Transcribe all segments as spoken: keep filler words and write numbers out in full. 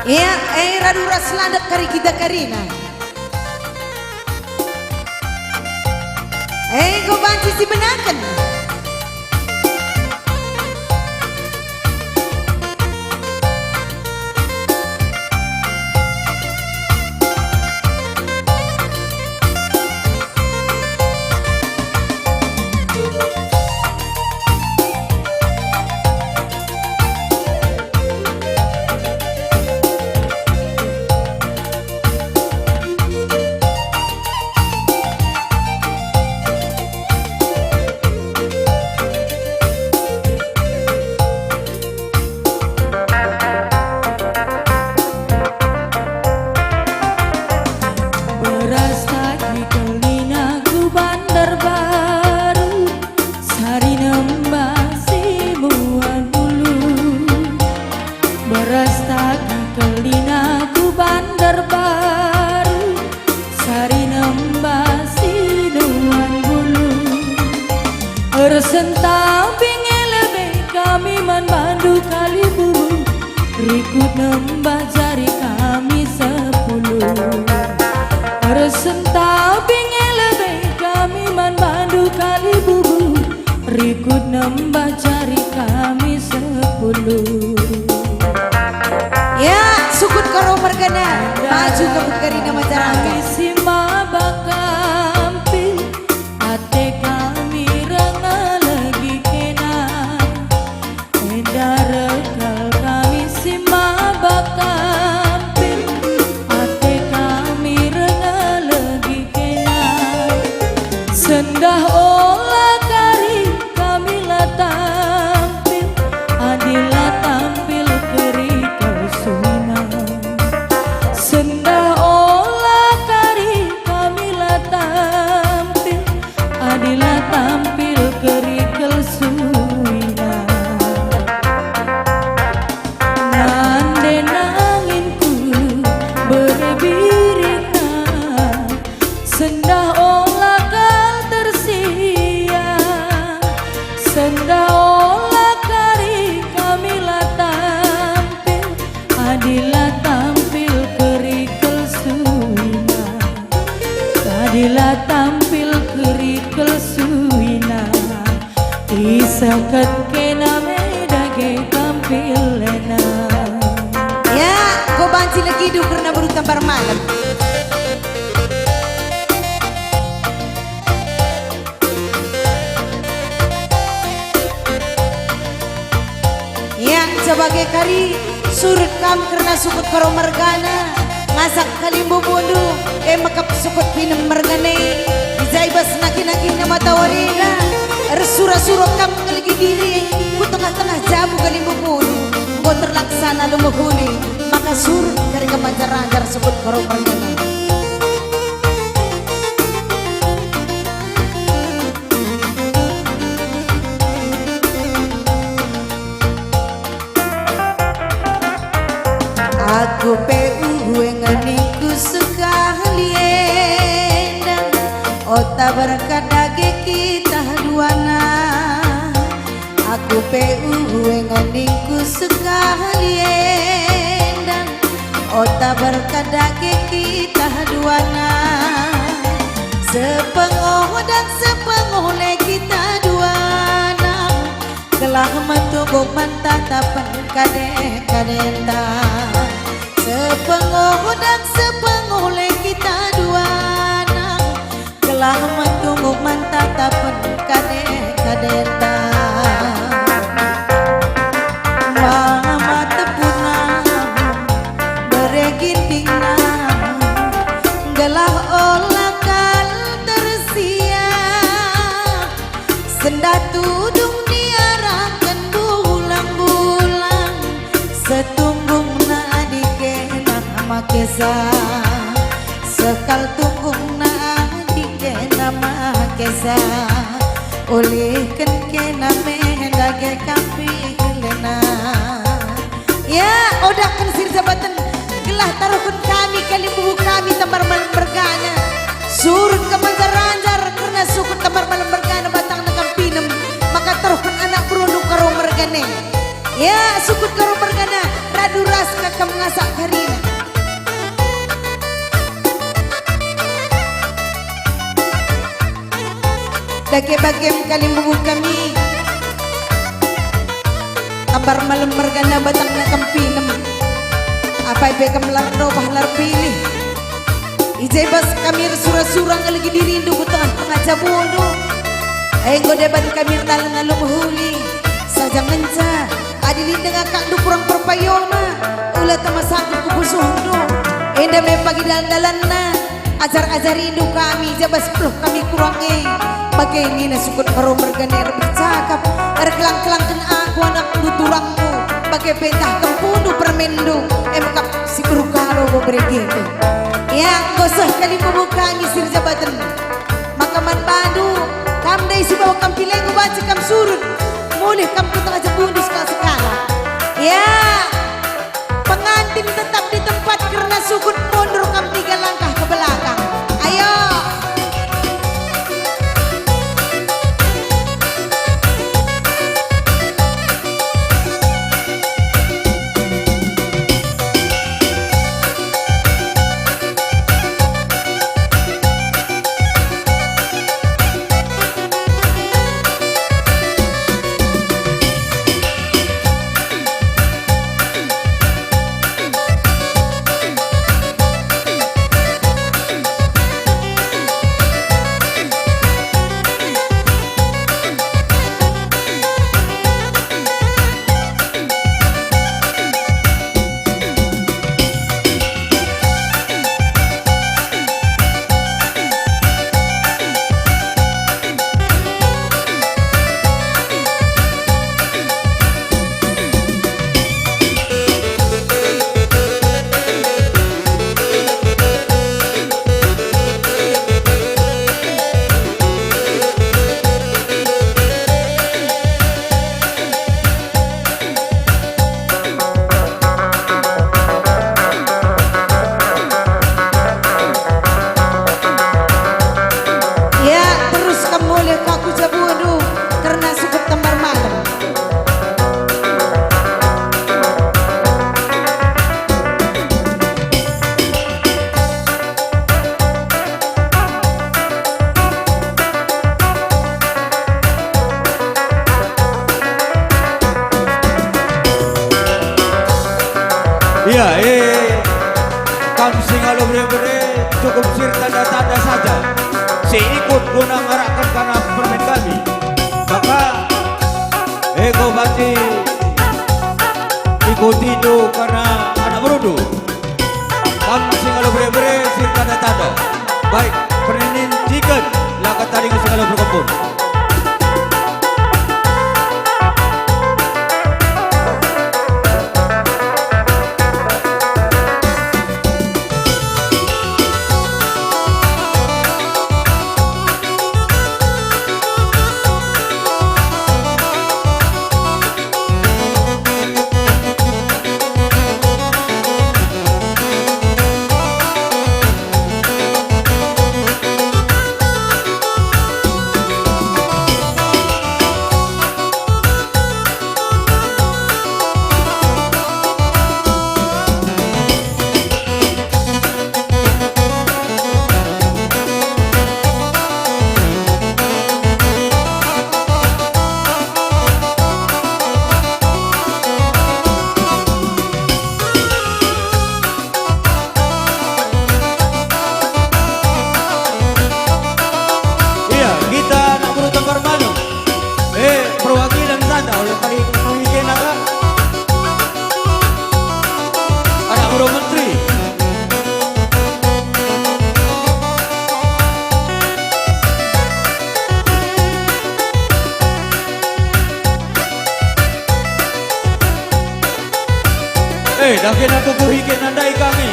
Ya, e radu ras landek kari kita karina. E, enggo banci sibenaken. Beras tagi kelina ku Bandarbaru, sari nembah si muat bulu. Beras tagi kelina ku Bandarbaru, sari nembah si nuan bulu. Ersentabi nge lebe kami man bandu kalimbubu, rikut nembah jari kami sepuluh. Ersentabi nge lebe kami man bandu kalimbubu, rikut nembah jari kami sepuluh. Ya, sukut Karo mergana, maju ka Bukari nama jarangga. Kami si maba kampil, ate kami rengelegi kena. Enda rekal kami si maba kampil, ate kami rengelegi kena. Sendah ola kari kami la tampil, adi la tampil keri kersuina. Sendah ola kari kami la tampil, adi la tampil keri kersuina. Nande nanginku bere birikna, sendah ola kal tersia, sendah ola kari kami la tampil, adi la tampil keri kersuina, adi la tampil keri kersuina. Isehken kena me dage tampilna. Ya, enggo banci lagi iduh kerna beru Tambar Malem. Ya, sebagai kari, surut kam kerna sukut Karo mergana, ngasak kalimbubundu, e mekap sukut Pinem mergana, i ja i bas nangkih-nangkihna matawarina, ersura-sura kam ngelegi diri, ku tengah-tengah jabu kalimbubundu, enggo terlaksana lumuhuni, maka surut kari kemanjar-anjar sukut Karo mergana. Aku pe uhu e ngeningku sekali enda, ota berkat dage kita duana. Aku pe uhu e ngeningku sekali enda, ota berkat dage kita duana. Sepengoh dan sepengoh le kita duana, gelah metunggung man tatapen kade-kadenta. Sepengoh dan sepengoh le kita duana, gelah metunggung man tatapen kade-kadenta. Mama tepuna, bere gintingna, gelah ola kal tersia. Sendah tudung diaraken bulang-bulang, setunggungna adi kena makesa, sekal tunggungna adi kena makesa, ulihken kena me dage kampilna. Ya, odahken sir sabaten, gelah taruhken kami kalimbubu kami Tambar Malem mergana. Surut kemanjar-anjar kerna sukut Tambar Malem mergana batangna kam Pinem, maka taruhken anak berundu Karo mergana. Ya, sukut Karo mergana, Radu ras ka kam ngasak karina. Dage bagem kalimbubung kami. Tambar malem mergana batangna kam pinem. Apai pe kam lar dobah lar pilih. I je bas kami ersura-sura ngelegi dirindu ku tengah-tengah jabundu. Enggo deban kami erdalan alu mehuli. Saja ngenca, adi lit denga akapndu kurang perpayona, ula tama sanggup ku pusuhndu. Enda me pagi dalan-dalanna, ajar-ajarindu kami, i je bas peluh kami kurang e. Bage nina sukut Karo mergana erpercakap, erkelang-kelangken aku anakndu turangmu, bage pe ntah kempundu permenndu, emkap si beru Karo bebere gete. Ya, enggo seh kalimbubung kami si erjabaten. Maka man bandu, kam ndai si bawa kam pilengku banci kam surut, mulih kam ku tengah jabundu sekalak-sekalak. Ya, pengantin tetap di tempat kerna sukut mundur kam tiga langkah ke belakang. Ayo. Ya, terus kam mulih ka ku jabundu, kerna sukut tembar malem. Iya, eh, kam si ngalo bere-bere, cukup sir tanda-tanda saja. Si ikut guna ngarakkan kana permen kami. Maka, eh, kau banci ikutindu kana anak berundu. Kam si ngalo bere-bere, sir tanda-tanda. Baik, pernenin ciken, la kataring si ngalo perkempun. Iya, kita anak beru Tembar Malem. Eh, perwakilan sana, oleh kali kami kena, Kak. Anak beru menteri. Eh, dage aku kuhi ke nandai kami.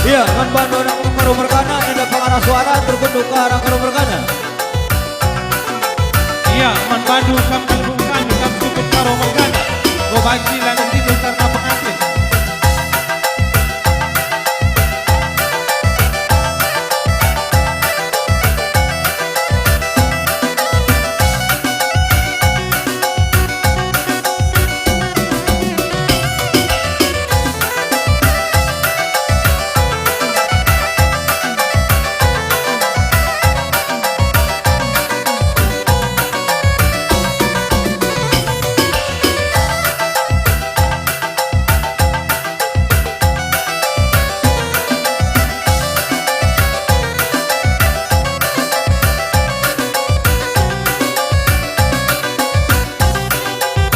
Iya, man bandu anak Karo mergana, tidak pengarah suara, terkunduk ke arah Karo mergana. Aduh, kam kalbung kami, kam sukut Karo mergana. Enggo banci la ngentindu karna pengantin.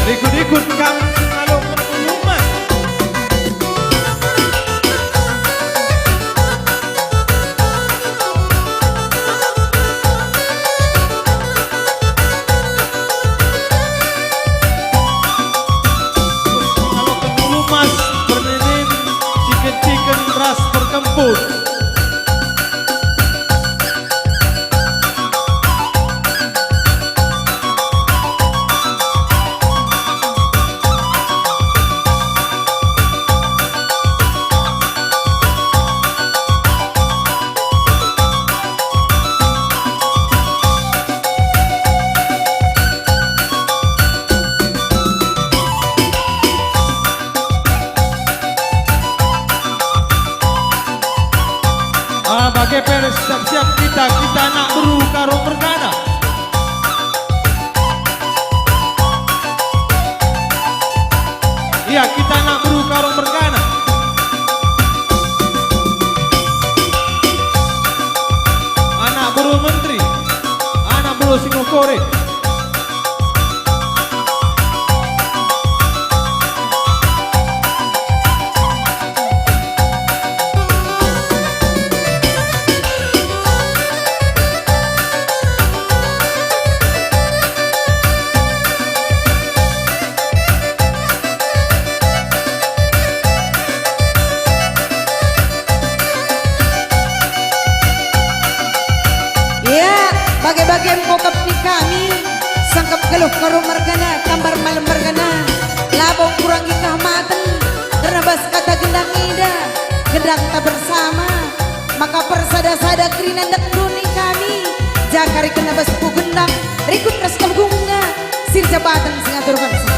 Rikut-rikut kam si ngaloken uluman. Ngaloken uluman, berninin, ciken-ciken ras berkempur. Ah, bage pe siap-siap kita, kita anak beru Karo mergana. Iya, kita anak beru Karo mergana. Anak beru menteri, anak beru Singokore. Ya, bage-bage engko kap ni kami, sangkap geluh Karo mergana, tambar malem mergana, labo kurangi kehamaten, kerna bas kata gendang enda, gendangta bersama, maka persada-sada kerina ndekndu ni kami, ja kari kena bas ku gendang, rikut ras kalbungna, si erjabaten si ngaturken.